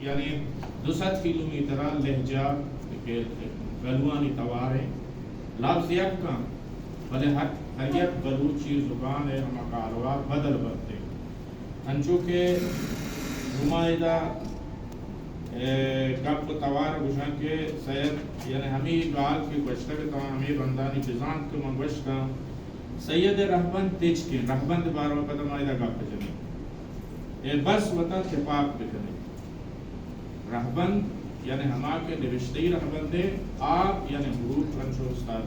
یعنی دو سد کیلومیتر ءَ لہجہ کہ گلوانی توار ءَ لبز یک اَنت، بلے ہر، ہر یک بلوچی زبان ءِ ہما گالوار بدل بنت۔ انچو کہ شما ادا، اے، گپ ءُ توار گوشاں کہ سید، یعنی ہمے گال کہ گوشتگ اتاں، ہمے بندانی بزانت کہ من گوشتاں، سید ءِ رہبند تچک اِنت، رہبند ءِ بارو ءَ پدا ما ادا گپ جنیں۔ اے بس وتا تپاک بکنیں۔ رہبند یعنی ہما کہ نبشتہی رہبندے، آ یعنی حروف، انچو استاد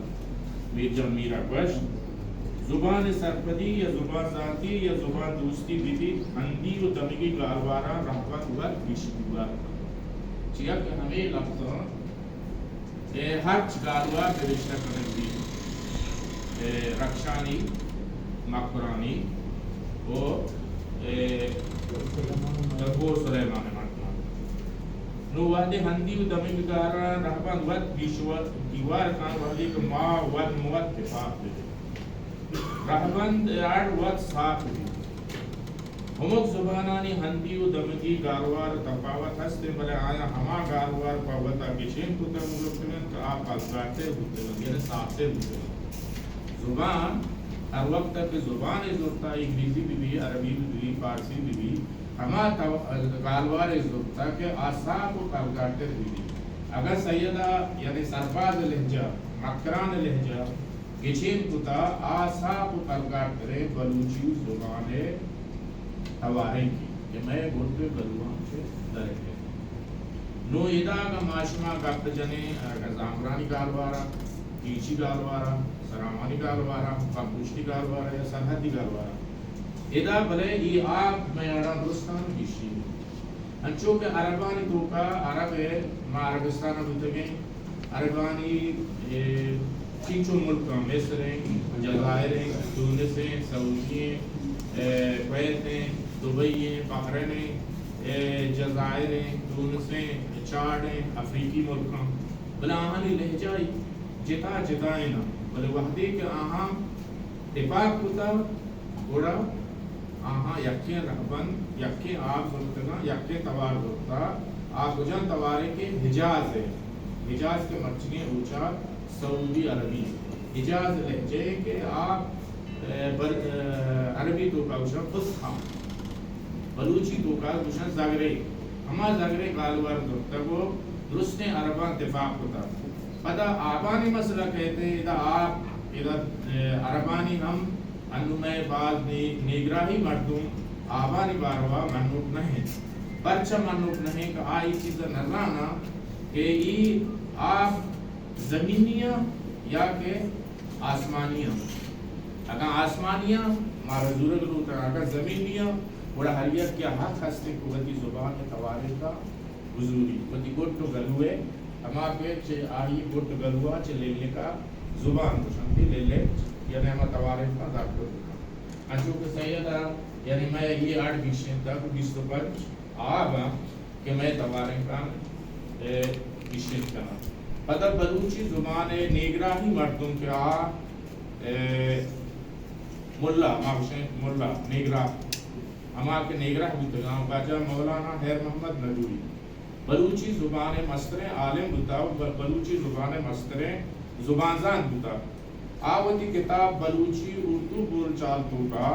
میر جان میر ءَ گوشت، زبان سرپدی یا زبان زانتی یا زبان دوستی بہ بیت، ہندی ءُ دمگی گالواراں رہبند وت گیش دیوار کنت۔ چیا کہ ہمے لبزاں اے ہرچ گالوار نبشتہ کنگ بیت، اے رخشانی، مکرانی ءُ اے گور سلیمان ءِ مردماں۔ نوں وہدے ہندی ءُ دمگی گالواراں رہبند وت گیش و دیوار کنت، وہدے کہ ما وت مہ وت تپاک بہ بیں، رہبند ءِ اڑ وت ساپ بیت۔ ہمک زبانانی ہندی ءُ دمگی گالوار ءَ تپاوت ہست اِنت، بلے آیاں ہما گالوار پہ وت ءَ گچین کتگ ءُ زرتگ اَنت کہ آ پلگارتر بوتگ اَنت، یعنی ساپتر بوتگ اَنت۔ زبان ہر وقت ءَ کہ زبانے زرتہ، انگریزی بہ بی، عربی بہ بی، فارسی بہ بی، ہما تو-، گالوارے زرتہ کہ آ ساپ ءُ پلگارتر بہ بی۔ اگاں سید ءَ یعنی سرباز ءِ لہجہ، مکران ءِ لہجہ، گچین کتہ، آ ساپ ءُ پلگارتریں بلوچی زبان ءِ توارینکی کہ مئے گڈ گلواں چہ درکیت۔ نوں ادا اگاں ما شما گپ جنیں، اگاں زامرانی گالوار ءَ، کیچی گالوار ءَ، سراوانی گالوار ءَ، کمپوشتی گالوار ءَ یا سرحدی گالوار ءَ، ادا بلے اے آ مئے اڑاں درستاں گیشی۔ انچو کہ عربانی توکا، عرب ءَ، ما عربستان ءَ بوتگیں، عربانی، اے، چینچو ملکاں، مصر ایں، جزائر ایں، تونس ایں، سعودی ایں، اے، کویت ایں، دبئی ایں، بحرین ایں، اے، جزائر ایں، تونس ایں، چاڈ ایں، افریقی ملکاں، بلے آہانی لہجہ جتا جتا ایں نا، بلے وہدے کہ آہاں تپاک کتہ، گڑا آہاں یکیں رہبند، یکیں آپ زرتگاں، یکیں توار زرتہ۔ آ کجام توارے کہ حجاز ءِ، حجاز کہ مرچیگیں روچا سعودی عربی، حجاز لہجہ ءِ کہ آ، اے، بر-، اے، عربی توکا گوشاں فصحی، بلوچی توکا گوشاں زگرے۔ ہما زگرے گالوار زرتگ ءُ درستیں عرباں تپاک کتہ۔ پدا آبانی مسئلہ کئیت، ادا آپ، ادا، اے، عربانی ہم انوں مئے باز نی-، نیگراہی مردم آبانی باروا منوک نہ اِنت۔ پرچا منوک نہ اِنت کہ آ اے چیز ءَ نہ زاناں کہ اے آپ زمینی اَنت یا کہ آسمانی اَنت۔ اگاں آسمانی اَنت، مارا زورگ لوٹاں، اگاں زمینی اَنت، گڑا ہر یکے ءَ حق ہست کہ وتی زبان ءِ توارینک ءَ بزوری، وتی گٹ ءُ گلو ءَ، ہما کہ چہ آئی گٹ ءُ گلو ءَ چہ لیلک ءَ زبان گوشنت، لیلک یعنی ہما توارینکاں درکت بکنت۔ انچو کہ سید ءَ، یعنی مئے اے اڑ گیشینتگ بیست ءُ پنچ آب اَنت کہ مئے توارینکاں، اے، گیشینت کناں۔ پدا بلوچی زبان ءِ نیگراہی مردم کہ آ، اے، ملا، ما گوشیں ملا، نیگراہ، ہما کہ نیگراہ بوتگاں، واجہ مولانا خیر محمد نجوی بلوچی زبان ءِ مستریں عالم بوتہ ءُ ب-، بلوچی زبان ءِ مستریں زبانزانت بوتہ۔ آ وتی کتاب بلوچی اردو بول چال توکا